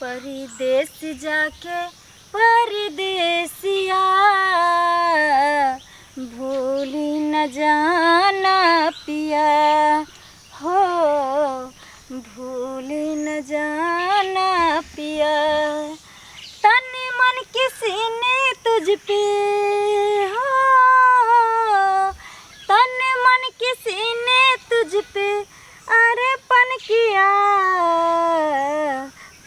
परदेस जाके परदेसिया भूल न जाना पिया हो, भूल न जाना पिया। तन मन किसी ने तुझ पे हो, तन मन किसी ने तुझ पे अर्पण किया।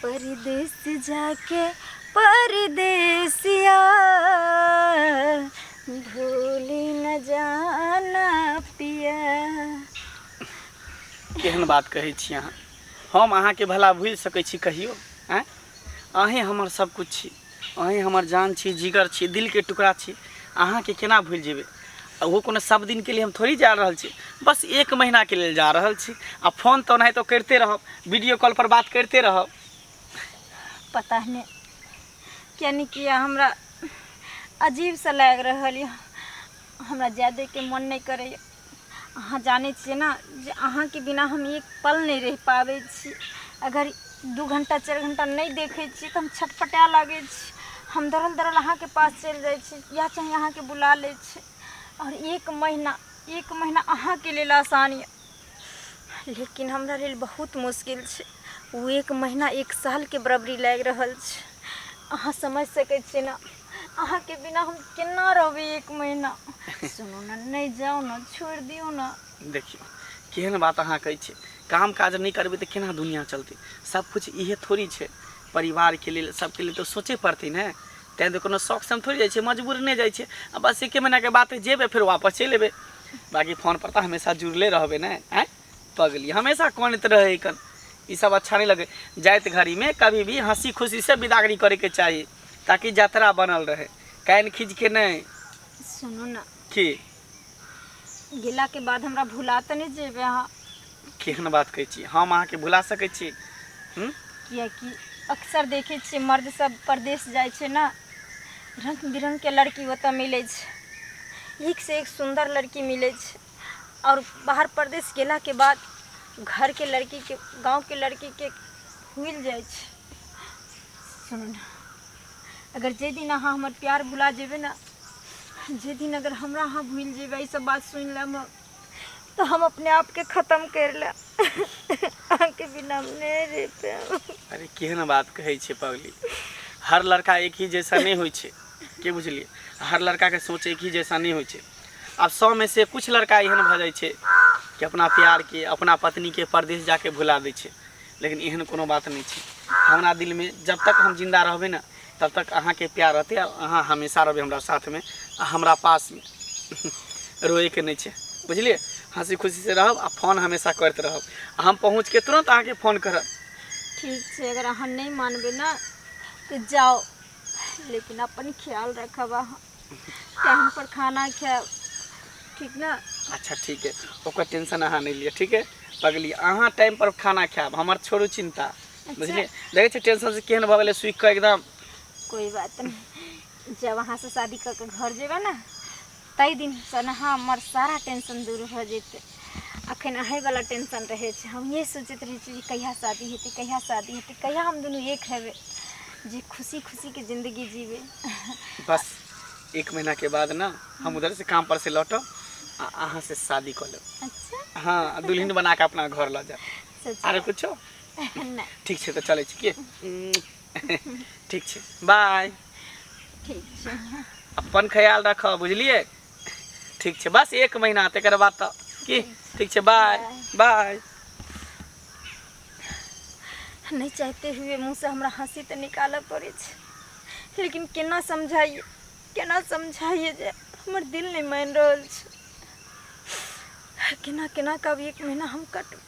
परदेस जाके परदेसिया भूल न जाना पिया। केहन बात कहै छी अहाँ? हम अहाँके भला भूलि सकै छी कहियो? आँय, अहीँ हमर सब किछु छी, अहीँ हमर जान छी, जिगर छी, दिलके टुकड़ा छी। अहाँके केना भूलि जेबै? आ ओहो कोनो सब दिनके लिए हम थोड़ी जा रहल छी, बस एक महीनाके लेल जा रहल छी। आ फोन तऽ ओनाहितो करिते रहब, वीडियो कॉल पर बात करिते रहब। पता नहि किया नहि किया हमरा अजीब सा लागि रहल यऽ, हमरा जाय दैके मन नहि करैए। अहाँ जानै छियै ने जे अहाँके बिना हम एक पल नहि रहि पाबै छी। अगर 2 घण्टा 4 घण्टा नहि देखै छी तऽ हम छटपटाए लागै छी। हम दौड़ल दौड़ल अहाँके पास चलि जाइ छी या चाहे अहाँके बुला लै छी। आओर एक महीना, एक महीना अहाँके लेल आसान यऽ, लेकिन हमरा लेल बहुत मुश्किल छै। ओ एक महीना एक सालके बराबरी लागि रहल छै। अहाँ समझि सकै छियै ने अहाँके बिना हम केना रहबै एक महीना। सुनू ने, नहि जाउ ने, छोड़ि दियौ ने। देखियौ केहन बात अहाँ कहै छियै। काम काज नहि करबै तऽ केना दुनिया चलतै? सब किछु इहे थोड़ी छै। परिवारके लेल, सबके लेल तऽ सोचै पड़तै ने। तैँ तऽ कोनो शौकसँ हम थोड़ी जाइ छियै, मजबूर नहि जाइ छियै। आ बस एके महीनाके बात है, जेबै फेर वापस चलि एबै। बाँकी फोनपर तऽ हमेशा जुड़ले रहबै ने। आँय पगली हमेशा कानैत रहै कन, ई सब अच्छा नहि लगै। जाइत घड़ीमे कभी भी हँसी खुशीसँ विदागरी करैके चाही ताकि यात्रा बनल रहै, कानि खीजके नहि। सुनू ने। की? गेलाके बाद हमरा भुला तऽ नहि जेबै अहाँ? केहन बात कहै छी, हम अहाँके भुला सकै छी? हूँ? किएकि अक्सर देखै छियै मर्द सब परदेश जाइ छै ने, रङ्ग बिरङ्गके लड़की ओतऽ मिलै छै, एक से एक सुन्दर लड़की मिलै छै। आओर बाहर परदेश गेलाके बाद घरके लड़कीके, गाँवके लड़कीके भूलि जाइ छै। सुनू ने, अगर जाहि दिन अहाँ हमर प्यार भुला जेबै ने, जाहि दिन अगर हमरा अहाँ भूलि जेबै, ई सब बात सुनि लेब तऽ हम अपने आपके खतम करि लेब। अहाँके बिना हम नहि रहि पायब। अरे केहन बात कहै छै पगली, हर लड़का एक ही जैसा नहि होइ छै, के बुझलियै? हर लड़काके सोच एक ही जैसा नहि होइ छै। आब 100 मे से कुछ लड़का एहन भऽ जाइ छै कि अपना प्यारके, अपना पत्नीके परदेश जाके भुला दै छै, लेकिन एहन कोनो बात नहि छै। हमरा दिलमे जब तक हम जिन्दा रहबै ने तब तक अहाँके प्यार रहतै आ अहाँ हमेशा रहबै हमरा साथमे आ हमरा पासमे। रोएके नहि छै, बुझलियै? हँसी खुशीसँ रहब आ फोन हमेशा करैत रहब। आ हम पहुँचके तुरन्त अहाँके फोन करब। ठीक छै, अगर अहाँ नहि मानबै ने तऽ जाउ, लेकिन अपन ख्याल रखब, अहाँ टाइम पर खाना खायब, ठीक ने? अच्छा ठीक है, ओकर टेंशन अहाँ नहि लिअ, ठीक है पगली? अहाँ टाइम पर खाना खायब, हमर छोड़ू चिंता। अच्छा। बुझलियै? देखै छियै टेंशन से केहन भऽ गेलै सुखि कऽ एकदम। कोई बात नहीं, जब अहाँ से शादी कऽ के घर जेबै ने ताहि दिनसँ ने हमर सारा टेंशन दूर भऽ जेतै। अखन अहीँवला टेंशन रहै छै। हम इएह सोचैत रहै छी जे कहिया शादी हेतै, कहिया शादी हेतै, कहिया हम दुनू एक हेबै, जे खुशी खुशीके जिन्दगी जीबै। बस एक महीना के बाद ना हम उधर से काम पर से लौटब आ अहाँ से शादी कऽ लेब। अच्छा। हाँ, दुल्हन बना के अपना घर लऽ जायब। सच? आरो कुछो नहि। ठीक छै तऽ चलै छी के। ठीक छै, बाय। ठीक छै। अपन ख्याल राखब, बुझलियै? ठीक छै, बस एक महीना, तकर बाद तऽ की। ठीक छै, बाय बाय। नहि चाहते हुए मुँहसँ हमरा हँसी तऽ निकालऽ पड़ै छै, लेकिन केना समझाइए, केना समझाइए जे हमर दिल नहि मानि रहल छै। केना केना कऽ आब एक महीना हम कटबै।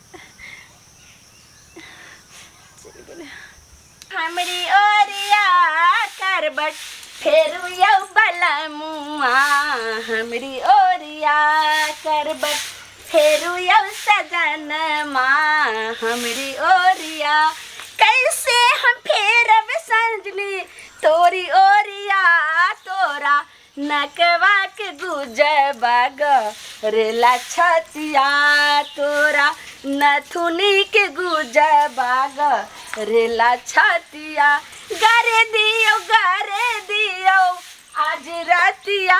चलि गेलै। हमरी ओरिया करबट फेरू यौ बलमुआ, हमरी ओरिया करबट फेरू यौ सजनमा, हमरी ओरिया कैसे हम फेरब संजनी तोरी ओरिया, तोरा नकवा के गुजबा रेला छतिया, तोरा नथुनी के गुजबा रेला छतिया गरे दियो, गरे दियो आज रतिया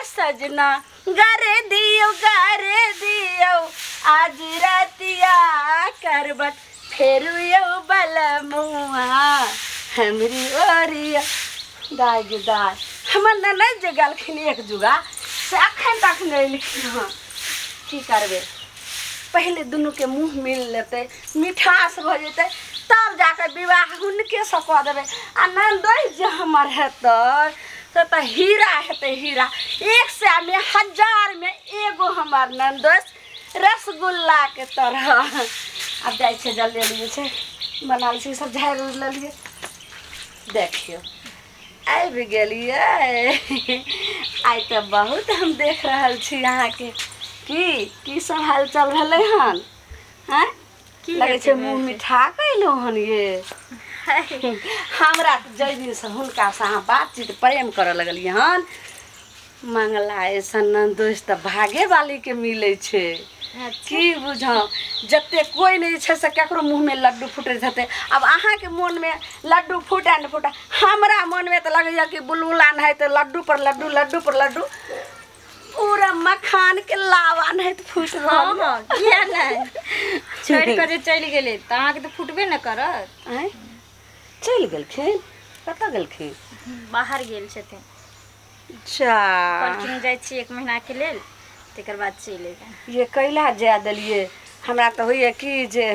सजना, गरे दियो, गरे दियो आज रतिया करबट फेरू यौ बलमुआ हमरी ओरिया। दाय गे दाय, हमर ननद जे गेलखिन एक जुगा से अखन तक नहि एलखिन हँ। की करबै, पहिले दुनूके मुँह मिल लेतै, मिठास भऽ जेतै, तब जाकऽ विवाह हुनकेसँ कऽ देबै। आ ननदोइ जे हमर हेतै से तऽ हीरा हेतै, हीरा। एक सएमे हजारमे एगो हमर ननदोइ रसगुल्लाके तरह। आब जाइ छियै जल्दी जल्दी जे छै बना लै छियै, सब झाड़ि उड़ि लेलियै। देखियौ आबि गेलियै। आइ तऽ बहुत हम देख रहल छी अहाँके। की की सब हालचाल भेलै हन? आँय, की लगै हेतै छै मुँह भौजी? मिठा कऽ अयलहुँ हन ये। हमरा तऽ जाहि दिनसँ हुनकासँ अहाँ बातचीत प्रेम करऽ लगलियै हन, मंगला ऐसन ननदोसि तऽ भागे वालीके मिलै छै। अच्छा। की बुझाउ, जते कोइ नहि छै से ककरो मुँहमे लड्डू फूटैत हेतै। आब अहाँके मोनमे लड्डू फूटए नहि फूटए, हमरा मोनमे तऽ लगैए कि बुलबुला नहाइत लड्डू पर लड्डू, लड्डू पर लड्डू, पूरा मखानके लावा नहाइत फूटि हँ रहल। हँ, किया नहि? छोड़ि कऽ जे चलि गेलै तऽ अहाँके तऽ फुटबे ने करत। आँय, चलि गेलखिन? कतऽ गेलखिन? बाहर गेल छथिन। अच्छा। कहलखिन जाइ छी एक महीनाके लेल, तकर बाद चलि एबै। ये कैला जाय देलियै? हमरा तऽ होइए कि जे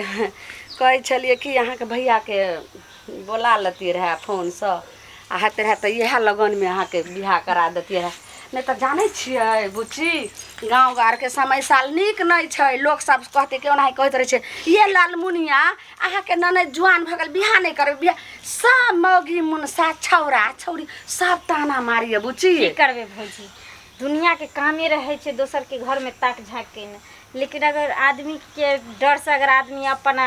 कहै छलियै कि अहाँके भैयाके बोला लेतियै रहए फोनसँ, आ हेतै रहए तऽ इएह लगनमे अहाँके बियाह करा दैतियै रहए। नहि तऽ जानै छियै बुच्ची, गाँव घरके समय साल नीक नहि छै। लोकसभ कहतै कि ओनाही कहैत रहै छै, ये लालमुनिया अहाँके ननैद जुआन भऽ गेल, बियाह नहि करबै बियाह। सब मौगी मुनसा छौड़ा छौड़ी सब ताना मारिए बुच्ची। की करबै भौजी, दुनियाके कामे रहै छै दोसरके घरमे ताक झाँक केने। लेकिन अगर आदमीके डरसँ अगर आदमी अपना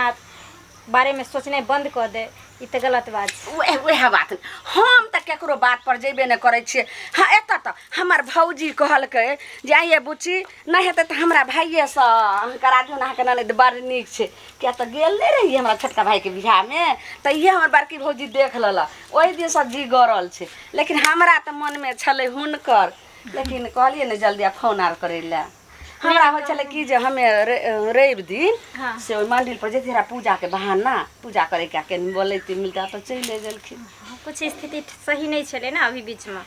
बारेमे सोचनाइ बन्द कऽ दे, ई तऽ गलत बात छै। उएह उएह बात, हम तऽ केकरो बात पर जेबे नहि करै छियै। हँ, एतऽ तऽ हमर भौजी कहलकै जे आइये बुच्ची, नहि हेतै तऽ हमरा भाइएसँ अहाँ करा दियौ ने, अहाँके ननैद बड़ नीक छै। किया तऽ गेल नहि रहियै हमरा छोटका भाइके बियाहमे, तऽ इहे हमर बड़की भौजी देख लेलक, ओहि दिनसँ जी गड़ल छै। लेकिन हमरा तऽ मनमे छलै हुनकर, लेकिन कहलियै ने जल्दी आब फोन आर करै लए। हमरा होइ छलै कि जे हमे रवि दिन से ओहि मन्दिर पर जैतियै रहए पूजाके बहाना, पूजा करैके कनि बोलैती मिलता तऽ चलि गेलखिन। कुछ स्थिति सही नहि छलै ने अभी बीचमे,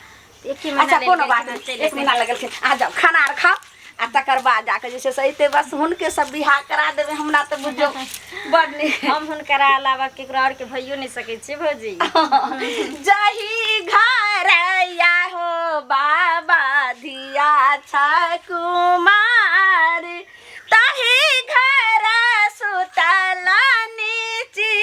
एक ही महीना अच्छा लेल कोनो गेलखिन बात आ नहि, चलि एक महीना लगलखिन। आ जाउ खाना आर खाउ, आ तकर बाद जाके जे छै से अयतै, बस हुनके सब बियाह करा देबै। हमरा तऽ बुझियौ बड़ नीक। हम हुनकरा अलावा केकरो आओर के भइयो नहि सकै छियै भौजी। जही घर या हो बाबा धिया छ कुमार, ताही घर सुतल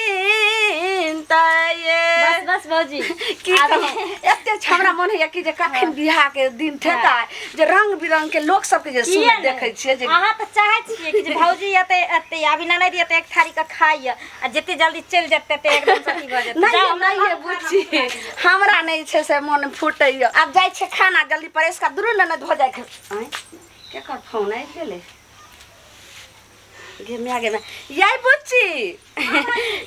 निचिन्त ये। बस बस भौजी, की कहूँ, एते छै हमरा मन होइया कि जे कखन बियाह के दिन ठेकाय, जे रंग बिरंग के लोक सबके जे सुन किया नहि? देखै छियै जे अहाँ तऽ चाहै छियै कि जे भौजी एतै एतै अभी ननैद एतै एक थारी के खाइए, आ जते जल्दी चलि जेतै तते एकदम से अथी भऽ जेतै। नहि जाउ, ये, हमरा नहि ये घर खाना बुच्ची, भूख लागल। हमरा नहि छै से मन फूटैया। आब जाइ छियै खाना जल्दी परसि कऽ दुनू ननद भऽ जाइ। आँय, केकर फोन आबि गेलै? गे माय, गे माय, यै बुच्ची,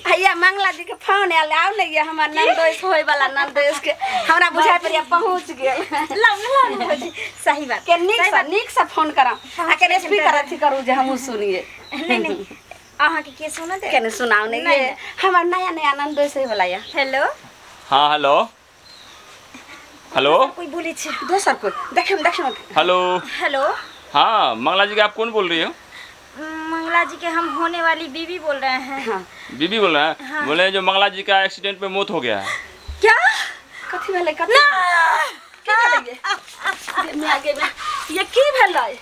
हैया मंगला जी के फोन आयल। आउ ने ये, हमर ननदोस होय वाला ननदोस के हमरा बुझाइ पड़ैया पहुँच गेल। लाउ ने, लाउ ने भौजी, सही बात। के नीक से नीक से फोन करम, आ के स्पीकर अथी करू जे हमहूँ सुनिए। नहि नहि, अहाँके के सुनत? केने सुनाउ ने नहि, ये, नहि। हमर नया नया ननदोस होय वाला या। हेलो। हाँ, हेलो हेलो। कोई बोलै छै? दोसर कोई, देखियौ देखियौ। Hello hello. हाँ मंगला जी के आप कौन बोल रही हो? मंगला जी के हम होने वाली बीवी बोल रहे हैं। हाँ। बीबी बोल रहे हैं? हाँ। बोले जो मंगला जी का एक्सीडेंट में मौत हो गया है। क्या? कथी भेलै? कथी की भेलै ये? गे माय, गे माय, ये की भेलै?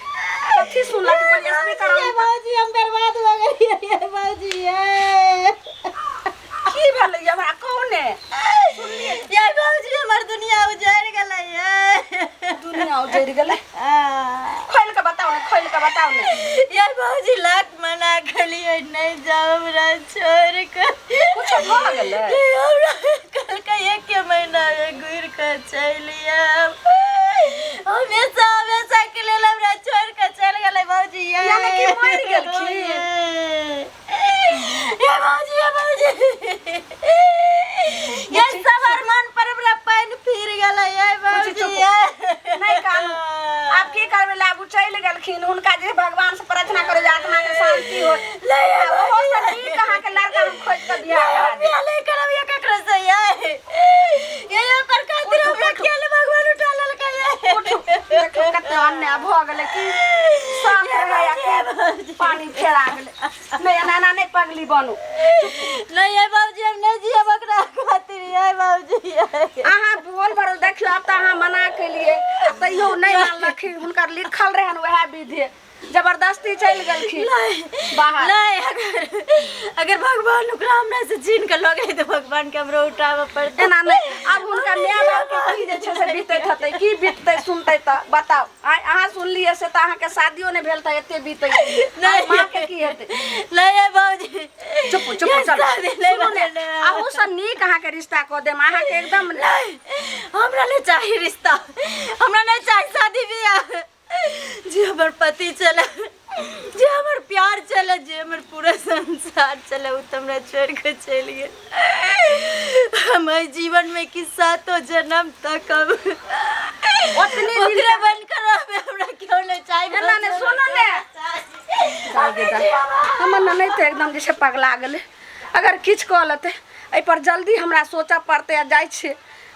कथी सुनलक? पर स्पीकर ऑन कर। भौजी, हम बर्बाद हो गेलियै भौजी। ये की भेलै ये? हमरा कहू ने। ये भौजी, हमर दुनिया उजड़ गेलै ये। दुनिया उजड़ि गेलै? खोलि कऽ बताउ ने, खोलि कऽ बताउ ने। ये भौजी, लाख मना केलियै नहि जाउ हमरा छोड़ि कऽ। कुछो भऽ गेलै? हमरा कहलकै एके महीना मे घुरि कऽ चलि आयब। हमेशा हमेशा के लेल हमरा छोड़ि कऽ चलि गेलै भौजी ये। यानी कि मरि गेलखिन? ये भौजी, ये भौजी। गेलखिन, हुनका जे भगवान से प्रार्थना करू जे आत्मा के शांति हो। आ ओहो से नीक अहाँके लड़का हम खोजि कऽ बियाह करा देब। बियाह नहीं करब ये ककरो से ये ये पर खातिर हमरा खेल भगवान उठा लेलकै ये। उठू, देखू कते अन्याय भऽ गेलै कि साफ रहै आ कि पानी फेरा गेलै। नहि, एना एना नहि पगली बनू। नहीं ये बाबूजी, हम नहीं जियब ओकरा खातिर ये बाबूजी। अहाँ बोल बड़ो, देखियौ आब तऽ अहाँ मना केलियै आ तैयो नहि मानलखिन, हुनकर लिखल रहनि वएह विधि, जबरदस्ती चलि गेलखिन बाहर। नहीं, अगर अगर भगवान ओकरा हमरा से छीन के लऽ गेलै तऽ भगवान के हमरो उठाबऽ पड़तै। एना नहि, आब हुनका माय बाप के की जे छै से बीतैत हेतै, की बीततै सुनतै तऽ बताउ। आइ अहाँ सुनलियै से तऽ अहाँके शादियो नहि भेल तऽ एते बीतै, नहि। माँ के की हेतै? नहीं ये बाबूजी, चुप चुप, ये चलू शादी नहीं सुनू ने, भेलै। अहूँ नीक अहाँके रिश्ता कऽ देम अहाँके एकदम। नहीं, हमरा नहीं चाही रिश्ता, हमरा नहीं चाही शादी बियाह। जे हमर पति चले, जे हमर प्यार चले, जे हमर पूरा संसार चले, ओ तऽ हमरा छोड़ि कऽ चलि गेल। हम एहि जीवनमे कि सातो जन्म तक हम ओतने दिन ओकरे बन कऽ रहबै, हमरा केओ नहि चाही। एना नहि, सुनू ने, हमर ननैद तऽ एकदम जे छै पगला गेलै। अगर किछु कऽ लेतै एहिपर जल्दी हमरा सोचऽ पड़तै। आ जाइ छियै,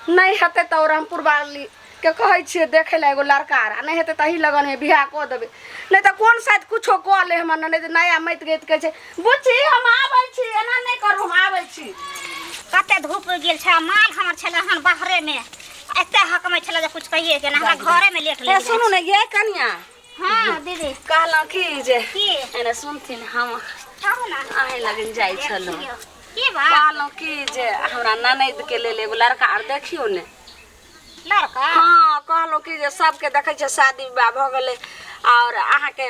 नहि हेतै तऽ ओ रामपुर वाली के कहै छियै देखै लए एगो लड़का आर, आ नहि हेतै तऽ एही लगनमे बियाह कऽ देबै, नहि तऽ कोन शायद कुछो कऽ ले हमर ननैद नया मति गति कहै छै। बुच्ची, हम आबै छी, एना नहि करू, हम आबै छी। कते धूप उगि गेल छै, माल हमर छलै हन बाहरेमे, एते हकमै छलै जे कुछ कहिए के ना, हमरा घरेमे लेट ए लागि सुनू ने ये कनिया। हाँ दीदी। कहलहुँ की जे की? एने सुनथिन, हम कहू ना। अहीं लगन जाइ छलहुँ। की बात? कहलहुँ की जे हमरा ननैदके लेल एगो लड़का आर देखियौ ने। लड़का? हाँ, कहलहुँ कि जे सबके देखै छियै शादी विवाह भऽ गेलै, आओर अहाँके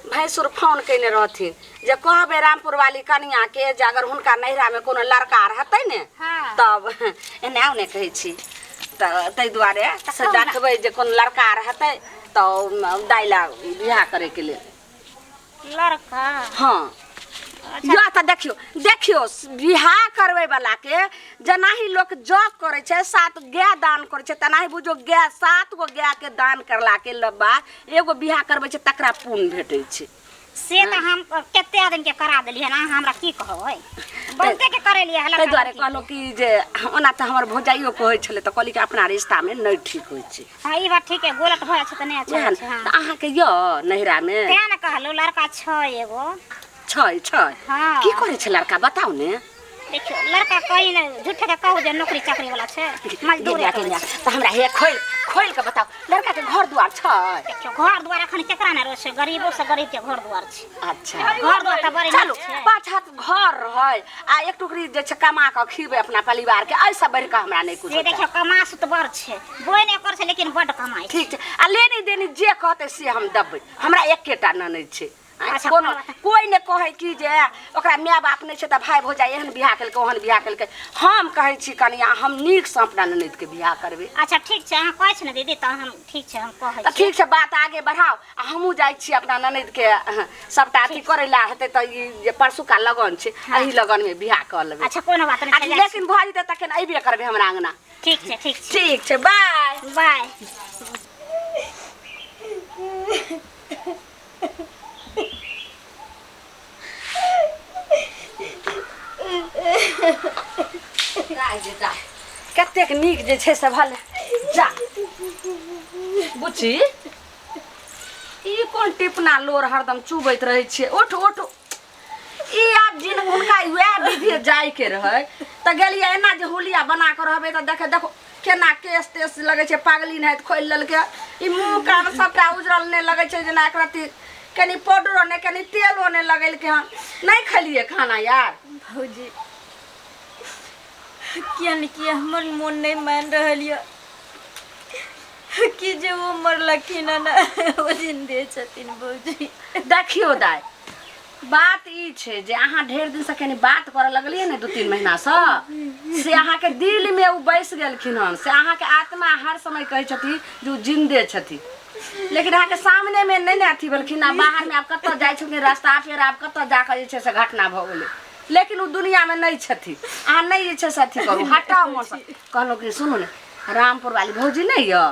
भैंसुर फोन कयने रहथिन जे कहबै रामपुर वाली कनियाके जे अगर हुनका नैहरामे कोनो लड़का आर हेतै ने तब एने आउ ने कहै छी, तऽ ताहि दुआरे से देखबै जे कोनो लड़का आर हेतै तऽ दाइ लए बियाह करैके लेल। लड़का? हाँ। या तऽ देखियौ देखियौ, बियाह करबै वाला के जेनाही लोक जग करै छै, सात गाय दान करै छै, तेनाही बुझियौ गाय, सात गो गाय के दान करला के बाद एगो बियाह करबै छै, तकरा पुण्य भेटै छै। से तऽ हम कते आदमी के करा देलियै हन, अहाँ हमरा की कहबै, बहुते के करेलियै हन। ताहि दुआरे कहलहुँ कि जे ओना तऽ हमर भौजाइयो कहै छलै, तऽ कहली कि अपना रिश्तामे नहि ठीक होइ छै। हाँ, ई बात ठीक है, गलत भऽ जाइ छै तऽ नहि अच्छा उएह होइ ने छै। हाँ, तऽ अहाँके यऽ नैहरामे? तें ने कहलहुँ, लड़का छै एगो। छै छै? हाँ। की करै छै लड़का, बताउ ने। देखियौ, लड़का कहीं ने झूठे के कहू जे नौकरी चाकरी वाला छै, मजदूरी गेलिया करै गेलिया छै। तऽ हमरा हे खोलि खोलि कऽ बताउ, लड़का के घर दुआर छै? देखियौ, घर दुआर एखन केकरा नहि रहै छै, गरीबो से गरीब के घर दुआर छै। अच्छा। घर दुआर तऽ बड़े चलू नीक छै। पाँच हाथ घर रहै आ एक टुकड़ी जे छै कमा कऽ खीबै अपना परिवार के, एहिसँ बढ़ि कऽ हमरा नहि से कुछ। देखियौ, कमासु तऽ बड़ छै, बोइ नहि कर छै लेकिन बड्ड कमाइ छै। ठीक छै, आ लेनी देनी जे कहतै से हम देबै, हमरा एकेटा ननैद छै। अच्छा, कोनो कोनो बात नहि। कोइ नहि कहै कि जे ओकरा माय बाप नहि छै तऽ भाय भौजाइ एहन बियाह केलकै, ओहन बियाह केलकै। हम कहै छी कनिया, हम नीकसँ अपना ननैदके बियाह करबै। अच्छा ठीक छै, अहाँ कहै छी ने दीदी तऽ हम ठीक छै, हम कहै तऽ छी। ठीक छै, बात आगे बढ़ाउ आ हमहूँ जाइ छी अपना ननैदके सबटा अथी करै लए, हेतै तऽ ई जे परसुका लगन छै, एही लगनमे बियाह कऽ लेबै। अच्छा, कोनो बात नहि आ छै, जाइ छी। लेकिन भऽ जेतै तखन अयबे करबै हमरा अङ्गना। ठीक छै, ठीक छै। ठीक छै, बाय बाय। जा, कतेक नीक जे छै से भले जा। बुच्ची, ई कोन टिपना लोर हरदम चुबैत रहै छियै? उठ उठ। ई आब जिन हुनका वएह विधि जायके रहै तऽ गेलियै, एना जे हुलिया बना कऽ रहबै तऽ देखे देखो केना केश तेश लगै छै पागली नाहित खोलि लेलकै, ई मुँह कान सबटा उजरल नहि लगै छै जेना एक रत्ती कनि पाउडरो नहि, कनि तेलो नहि लगेलकै हन। नहि खेलियै खाना यार? भौजी, किया ने किया हमर मोन नहि मानि रहल यऽ कि जे ओ मरलखिन हन, ओ जिन्दे छथिन भौजी। देखियौ दाइ, बात ई छै जे अहाँ ढेर दिनसँ कनि बात करऽ लगलियै ने, 2-3 महीनासँ, से अहाँके दिलमे ओ बसि गेलखिन हन, से अहाँके आत्मा हर समय कहै छथिन जे ओ जिन्दे छथिन, लेकिन अहाँके सामनेमे नहि ने अथी भेलखिन आ बाहरमे आब कतऽ जाइ छथिन रास्ता फेर आब कतऽ जाकऽ जे छै से घटना भऽ गेलै, लेकिन ओ दुनियामे नहि छथिन। अहाँ नहि जे छै से अथी करू, हटाउ मोनसँ। कहलहुँ कि सुनू ने, रामपुर वाली भौजी नहि यऽ?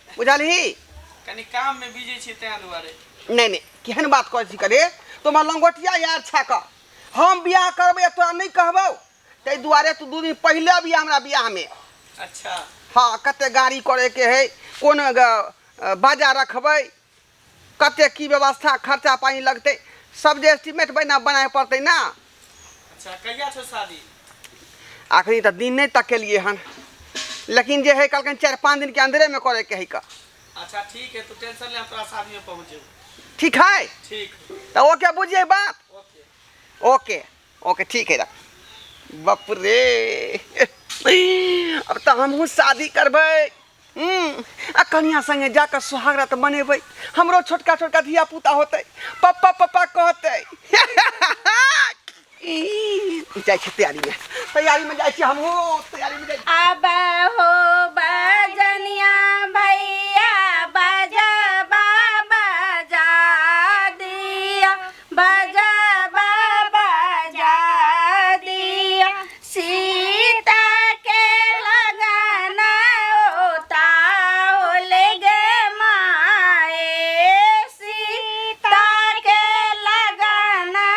बुझलही? कनी काम में बिजी छी तैं दुआरे। नहीं नहीं, केहन बात कहै छी करे, तोमर लंगोटिया यार छा क हम बियाह करबै तोरा नहीं कहबौ, ताहि दुआरे तू 2 दिन पहिले अबिया हमरा बियाह में। अच्छा। हाँ, कते गाड़ी करे के है, कोन बाजा रखबै, कते की व्यवस्था खर्चा पानी लगतै, सब जे एस्टीमेट बना बनाए पड़तै ना। अच्छा, कहिया छौ शादी? अखनी तऽ दिन नहीं तकेलिए हन, लेकिन जे है कहलखिन 4-5 दिन के अंदरे में करे के है का। अच्छा ठीक है, तू टेंशन ले, हम तोरा शादी में पहुँच जेबौ। ठीक है? ठीक। तो ओके बुझिए बात? ओके ओके ओके ठीक है। रख। बाप रे, अब तो हमहूँ शादी करबै, आ कनिया संगे जाकर सुहागरात मनेबै, हमरो छोटका छोटका धिया पुता होतै, पप्पा पप्पा कहतै। जाइ छी तैयारी में, तैयारी में जाइ छी हमहूँ, तैयारी में जाइ छी। अब हो बजनिया भैया बजबा बजा दिया, बजबा बजा दिया, सीता के लगाना उतावल गे माए, सीता के लगाना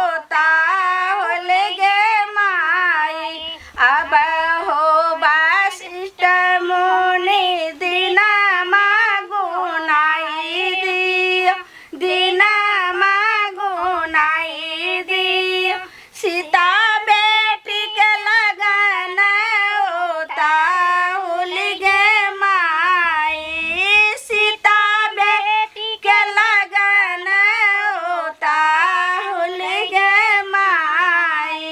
उतावल गे माए। अब हो वशिष्ठ मुनि दिना मागुनाई दिया, दिना मागुनाई दिया, सीता बेटी के लगाना उताहुल गे माई, सीता बेटी के लगाना उताहुल गे माई।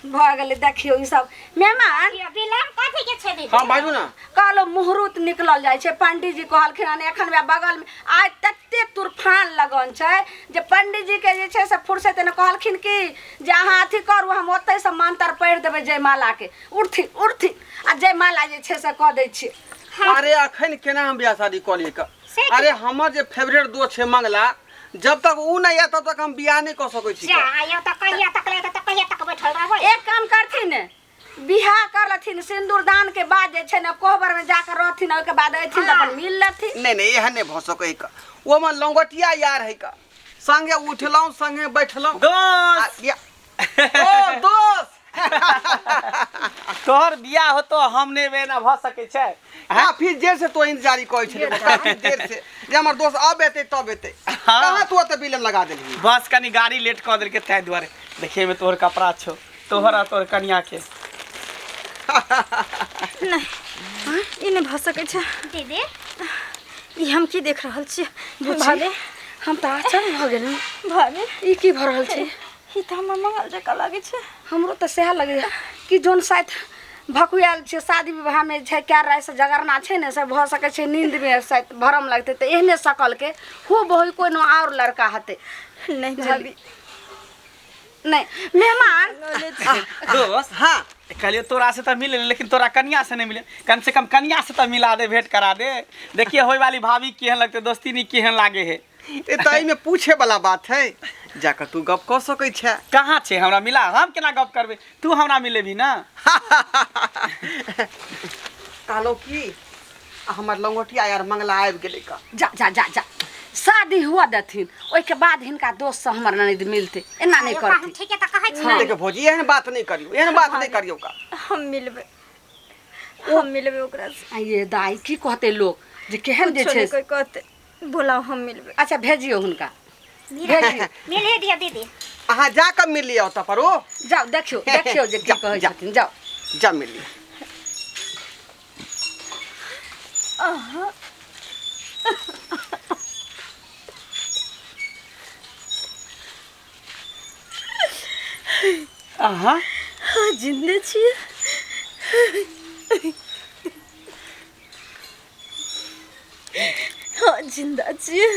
भऽ गेलै। देखियौ ई सब मेहमान विलम्ब कथी के छै दीदी? हाँ बाजू ना। कहलो मुहूर्त निकलल जाइ छै, पंडीजी कहलखिन हन एखन वएह बगल में आइ तते तूफान लगन छै जे पंडीजी के जे छै से फुर्सत ने कहलखिन कि जे अहाँ अथी करू, हम ओतै से मंत्र पढ़ि देबै जयमाला के, उठथिन उठथिन आ जयमाला जे छै से कऽ दै छियै। अरे अखन केना हम बियाह शादी कऽ लियै का? अरे हमर जे फेवरेट दोस्त छै मंगला, जब तक ऊ नहीं आयत तब तक हम बियाह नहीं कऽ सकै छी। जा आयो तऽ कहिया तक ले तऽ कहिया तक बैठल रहबै? एक काम करथिन, बियाह कर लथिन, सिंदूर दान के बाद जे छै ने कोहबर में जाकर रहथिन, ओहिके बाद अयथिन तऽ अपन मिल लेथिन। नहीं नहीं, एहन नहीं भऽ सकै का, ओ हमर लंगोटिया यार है का, संगे उठलहुँ संगे बैठलहुँ। दोस्त ओ दोस्त, तोहर बियाह होतो हम नहीं एबै, एना भऽ सकै छै? काफी देर से तो इंतजारी करै छलै, काफी देर से जे हमर दोस्त अब एतै तब एतै। हाँ। कहाँ तू ओते विलम्ब लगा देलही? बस कनी गाड़ी लेट कऽ देलकै ताहि दुआरे। देखिए एहिमे तोहर कपड़ा छौ, तोहर आ तोहर कनिया के। नहीं, ई नहि भऽ सकै छै दीदी। ई हम की देख रहल छियै भाभी? हम तऽ आश्चर्य भऽ गेलहुँ। भाभी ई की भऽ रहल छै? ई तऽ हमर मंगल जकाँ लागै छै। हमरो तऽ सएह लगैए कि जोन शायद भकुआयल छै शादी विवाहमे छै, कए राति से जगरना छै ने, से भऽ सकै छै नींदमे शायद भरम लगतै तऽ एहने शकलके हो बहु कोनो आओर लड़का हेतै। नहीं भाभी नहीं मेहमान दोस्त हाँ कहलिए तोरा से तो मिले लेकिन तोरा कनिया से नहीं मिले, कम से कम कनिया से तो मिला दे, भेंट करा दे, देखिए होय वाली भाभी केहन लगते, दोस्ती नहीं केहन लागे है। ए तऽ एहिमे पूछे वाला बात है, जाकर तू गप कऽ सकै छै। कहाँ छे हमरा मिला, हम केना गप करबै, तू हमरा मिलेबी ना। कहलहुँ की हमर लंगोटिया यार मंगला आबि गेलै का। जा जा जा जा, शादी हुआ देथिन ओहिके बाद हिनका दोस्त से हमर ननद मिलते, एना नहीं करती। ठीक है तऽ कहै छी। देखियौ भौजी, एहन बात नहीं करियौ, एहन बात नहीं करियौ का। हम मिलबै, हम मिलबै ओकरा से। आ ये दाई की कहते लोग जे केहन जे कुछो छै। नहि कोइ कहतै, बोलाउ हम मिलबै। अच्छा भेजियौ हुनका, मिले दियौ दीदी। अहाँ जाकऽ मिल लिअ ओतऽ पर, ओ जाउ देखियौ देखियौ जे की जा, कहै जा। छथिन, जाउ जा मिल लिअ। अहाँ जिन्दे छियै? हाँ जिंदा छियै।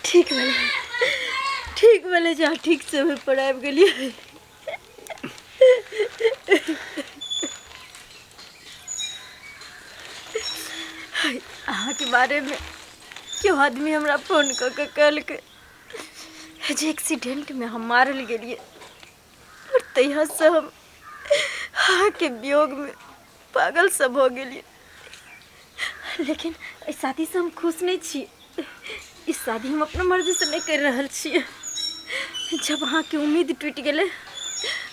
ठीक भेलै, ठीक भेलै जे अहाँ ठीक समय पर आबि गेलियै। अहाँके बारेमे केओ आदमी हमरा फोन कऽ के कहलकै जे एक्सीडेंटमे हम मारल गेलियै, और तहियासँ हम अहाँके वियोगमे पागल सब भऽ गेलियै। लेकिन एहि शादीसँ हम खुश नहि छी। ई शादी हम अपना मर्जीसँ नहि करि रहल छियै। जब अहाँके उम्मीद टूटि गेलै,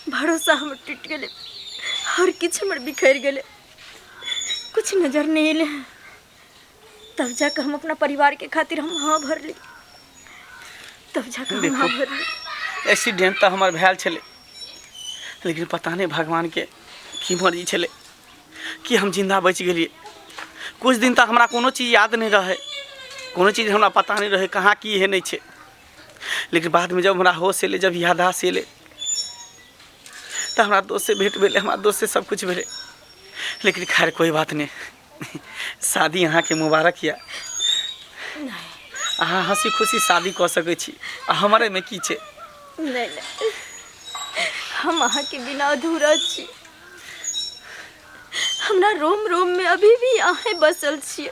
भरोसा हमर टूटि गेलै, हर किछु हमर बिखरि गेलै, किछु नजर नहि एलै, तब जाकऽ हम अपना परिवारके खातिर हम हाँ भरली, तब जाकऽ हम हाँ भरली। एक्सीडेंट तऽ हमर भेल छलै, लेकिन पता नहि भगवानके की मर्जी छलै कि हम जिन्दा बचि गेलियै। कुछ दिन तक हमरा कोनो चीज याद नहि रहै, कोनो चीज हमरा पता नहि रहै कहाँ की है नहि छै। लेकिन बादमे जब हमरा होश एलै, जब याददाश्त एलै, तऽ हमरा दोस्तसँ भेँट भेलै, हमरा दोस्तसँ सब किछु भेलै। लेकिन खैर कोइ बात नहि, शादी अहाँके मुबारक यऽ, अहाँ हँसी खुशी शादी कऽ सकै छी, आ हमर एहिमे की छै। नहि नहि, हम अहाँके बिना अधूरा छी। हमरा रोम रोम में अभी भी अहें बसल छियै।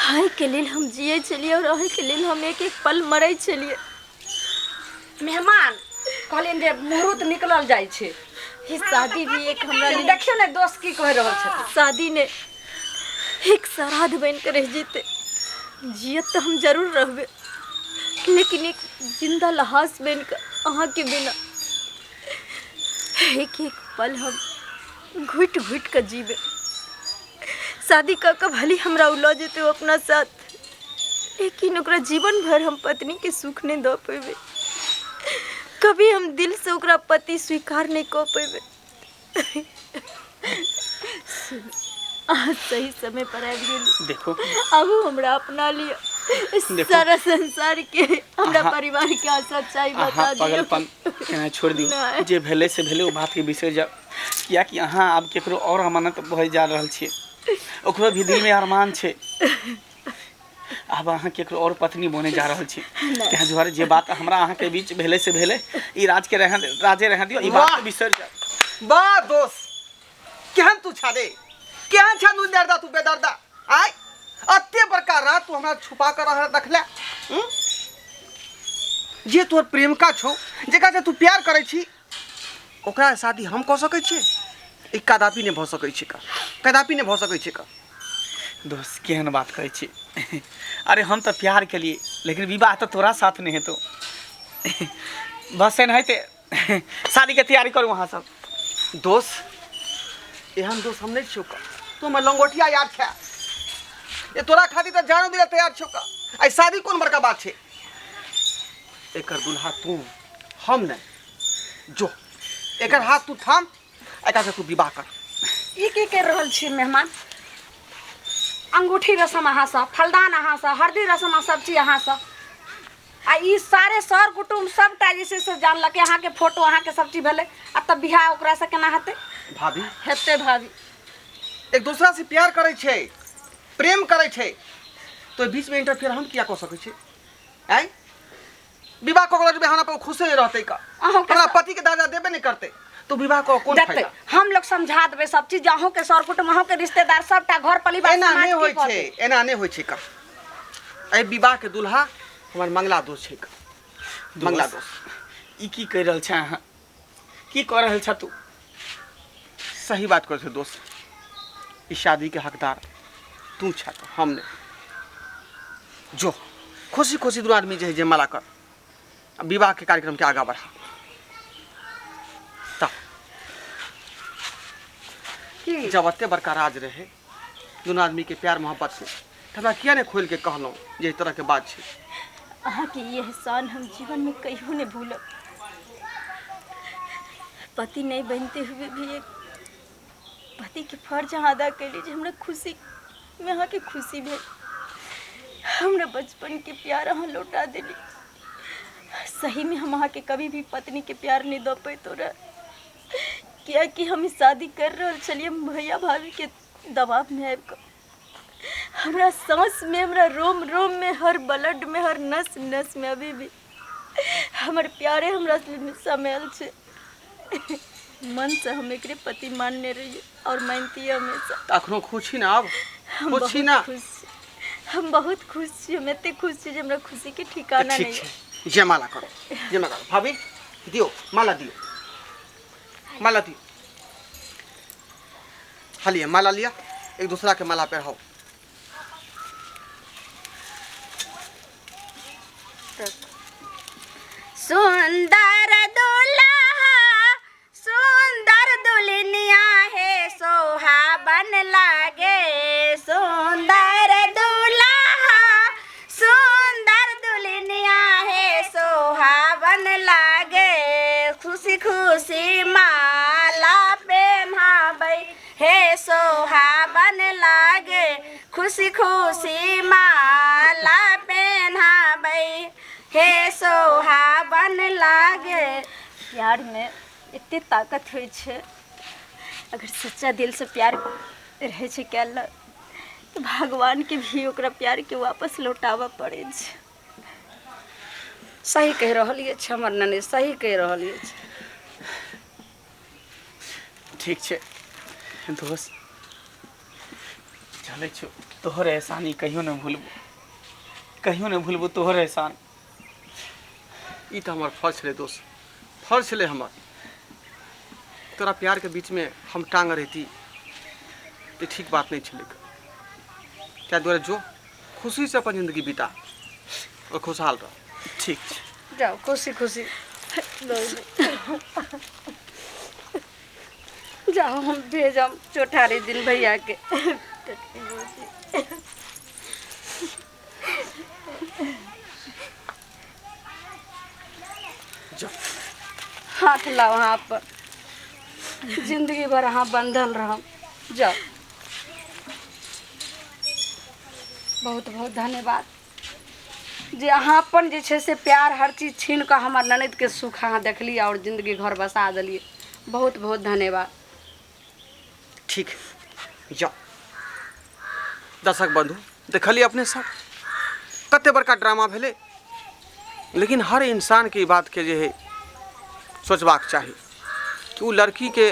अहींके लेल हम जियै छलियै और अहींके लेल हम एक एक पल मरै छलियै। मेहमान कहलियनि जे मुहूर्त निकलल जाइ छै। ई शादी भी एक हमरा लेल, देखियौ ने दोस्त की कहि रहल छथिन, शादी ने एक श्राद्ध बनि कऽ रहि जेतै। जियत तऽ हम जरूर रहबै, लेकिन एक जिंदा लहास बनि कऽ अहाँके बिना एक एक पल हम घुटि घुटि कऽ जीबै। शादी कऽ कऽ भले हमरा ओ लऽ जेतै अपना साथ, लेकिन ओकरा जीवन भरि हम पत्नीके सुख नहि दऽ पेबै। कभी हम दिलसँ ओकरा पति स्वीकार नहि कऽ पेबै। अहाँ सही समय पर आबि गेली। देखो, आबू हमरा अपना लिअ, सारा संसार के हमरा परिवार के अहाँ सच्चाई बता दियौ। पागलपन केना छोड़ि दियौ, नहि। जे भेलै से भेलै, ओ बातके बिसरि जाउ, किएकि अहाँ आब केकरो आओर अमानत भऽ जा रहल छियै, ओकरो भी दिलमे अरमान छै। आब अहाँ केकरो आओर पत्नी बने जा रहल छी, ताहि दुआरे जे बात हमरा अहाँके बीच भेलै से भेलै, ई राजके रहै राजे रहै दियौ, ई बात के बिसरि जाउ। वाह दोस्त, केहन तू छा रे, केहन छा तू दर्दा, तू बेदर्दा। आय अते बड़का रात तू हमरा छुपा कर रह रखले, हम्म? जे तोहर प्रेमिका छौ, जेकरा से तू प्यार करै छी, ओकरा शादी हम कऽ सकै छियै? ई कदापि नहि भऽ सकै छै का, कदापि नहि भऽ सकै छै का। दोस्त केहन बात कहै छी, अरे हम तऽ प्यार केलियै, लेकिन विवाह तऽ तोरा साथ नहि हेतौ। बस एनाहिते शादीके तैयारी करू अहाँ सब। दोस्त, एहन दोस्त हम नहि छियौ का, तू हमर लंगोटिया यार छै, ये तोरा खातिर तऽ जानो दिला तैयार छियौ का। आइ शादी कोन बड़का बात छै, एकर दुल्हा तू हम नहि, जो एकर हाथ तू थाम, एकरा से तू विवाह कर। ई की कर रहल छी मेहमान? अंगूठी रसम अहाँ सब, फलदान अहाँ सब, हरदी रसम सब चीज अहाँ सब, आ ई सारे सर कुटुम्ब सबटा जे छै से जानलकै अहाँके फोटो, अहाँके सब चीज भेलै, आ तब बियाह ओकरा से केना हेतै? भाभी हेतै भाभी। एक दूसरा से प्यार करै छै, प्रेम करै छै, तो बीच में इंटरफेयर हम किया कऽ सकै छी? आँय विवाह कऽ के हमरा पर खुशे नहि रहतै का, अहूँके हमरा पति के दर्जा देबे नहि करतै, तो विवाह कऽ कोन देखतै फायदा? हम लोग समझा देबै सब चीज, अहूँके सर कुटुम्ब, अहूँके रिश्तेदार सबटा घर परिवार एना समाज नहि की होइ छै, कहतै? एना नहि होइ छै का। एहि विवाह के दुल्हा हमर मंगला दोस्त छै का, मंगला दोस्त। ई की कहि रहल छै अहाँ, की कऽ रहल छह तू? सही बात करै छै दोस्त, ई शादी के हकदार तू छह, हम नहि। जो खुशी खुशी दुनू आदमी जे है जयमाला कर, आ विवाह के कार्यक्रम के आगा बढ़ा। ता की जब एते बड़का राज रहे दुनू आदमी के प्यार मोहब्बत से, तऽ हमरा किया नहि खोलि के कहलहुँ जे एहि तरह के बात छै? अहाँके ई एहसान हम जीवन में कहियो नहीं भूलब। पति नहीं बनते हुए भी एक पति के फर्ज अहाँ अदा कैली, जे हमरा खुशी में अहाँके खुशी भेल, हमरा बचपन के प्यार अहाँ लौटा देली। सही में हम अहाँके कभी भी पत्नी के प्यार नहीं दऽ पैतो रहे, कियाकि हम ई शादी कर रहल छलियै भैया भाभी के दबाव में आबि कऽ। हमरा सांस में, हमरा रोम रोम में, हर ब्लड में, हर नस नस में अभी भी हमर प्यारे हमरा समायल छै। मन से हम एकरे पति मानने रहिए और मानतिए हमेशा। तऽ अखनो खुश छी ने आब? हम खुश बहुत छी ना? खुश छी, हम बहुत खुश छी, हम एते खुश छी जे हमरा खुशी के तऽ ठिकाना ठीक नहीं छै, जयमाला करो, जयमाला करो। भाभी दियौ माला दियौ। माला दियौ। हालिए माला लिअ, एक दूसरा के माला पहिराउ। सुंदर दुल्हा सुंदर दुल्हनिया है सोहावन लागे। सुंदर दुल्हा सुंदर दुल्हनिया है सोहावन लागे। खुशी खुशी माला पहनाबै हे सोहावन लागे। खुशी खुशी माला पहनाबै हे सोहावन लागे। प्यार में एते ताकत होइ छै, अगर सच्चा दिल से प्यार रहै छै कयल तऽ भगवान के भी ओकरा प्यार के वापस लौटाबऽ पड़ै छै। सही कहि रहल अछि हमर ननैद, सही कहि रहल अछि। ठीक छै दोस्त, चलै छौ। तोहर एहसान ई कहियो नहि भूलबो, कहियो नहि भूलबो तोहर एहसान। ई तऽ हमर फर्ज छलै दोस्त, फर्ज छलै हमर। तोरा प्यारके बीचमे हम टांग रहिती तऽ ठीक बात नहि छलै। ताहि दुआरे जो खुशीसँ अपन जिन्दगी बिता और खुशहाल रह। ठीक छै, जाओ खुशी खुशी जाओ। हम भेजम चौठारी दिन भैया के। जाओ हाथ लाओ अहाँ पर, जिंदगी भर अहाँ बंधल रहम। जाओ, बहुत बहुत धन्यवाद जे अहाँ अपन जे छै से प्यार हर चीज छीन कऽ हमर ननदिके सुख अहाँ देखलियै आओर जिंदगी घर बसा देलियै। बहुत बहुत धन्यवाद। ठीक, जाओ। दर्शक बंधु, देखलिए अपने सब कते बड़का ड्रामा भेलै, लेकिन हर इंसानके ई बातके जे है सोचबाक चाही कि ओ लड़कीके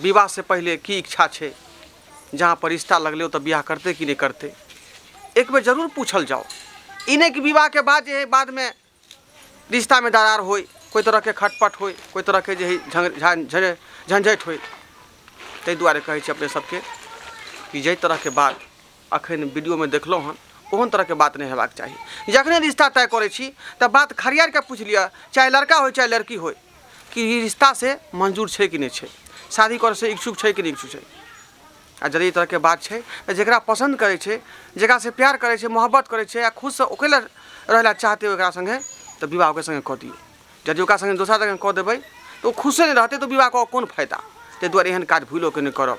विवाहसँ पहिले की इच्छा छै, जहाँ पर रिश्ता लगलै ओतऽ बियाह करतै कि नहि करतै, एक बेर जरूर पूछल जाओ। ई नहि कि विवाहके बाद जे है बादमे रिश्तामे दरार होइ, कोइ तरहके खटपट होइ, कोइ तरहके जे है झंझटि होइ। ताहि दुआरे कहै छी अपने सबके कि जाहि तरहके बात अखन वीडियोमे देखलहुँ हन ओहन तरहके बात नहि हेबाक चाही। जखने रिश्ता तय करै छी तऽ बात खरियारके पूछि लिअ, चाहे लड़का होइ चाहे लड़की होइ, कि ई रिश्ता से मंजूर छै कि नहि छै, शादी करऽसँ इच्छुक छै कि नहि इच्छुक छै। आ यदि एहि तरहके बात छै तऽ जकरा पसन्द करै छै, जकरासँ प्यार करै छै, मोहब्बत करै छै आ खुदसँ ओकरे लए रहै लए चाहतै ओकरा सङ्गे, तऽ विवाह ओकरे सङ्गे कऽ दियौ। यदि ओकरा सङ्गे दोसरा सङ्गे कऽ देबै तऽ ओ खुशे नहि रहतै, तऽ विवाह कऽ कऽ कोन फायदा। ताहि दुआरे एहन काज भूलोके नहि करब।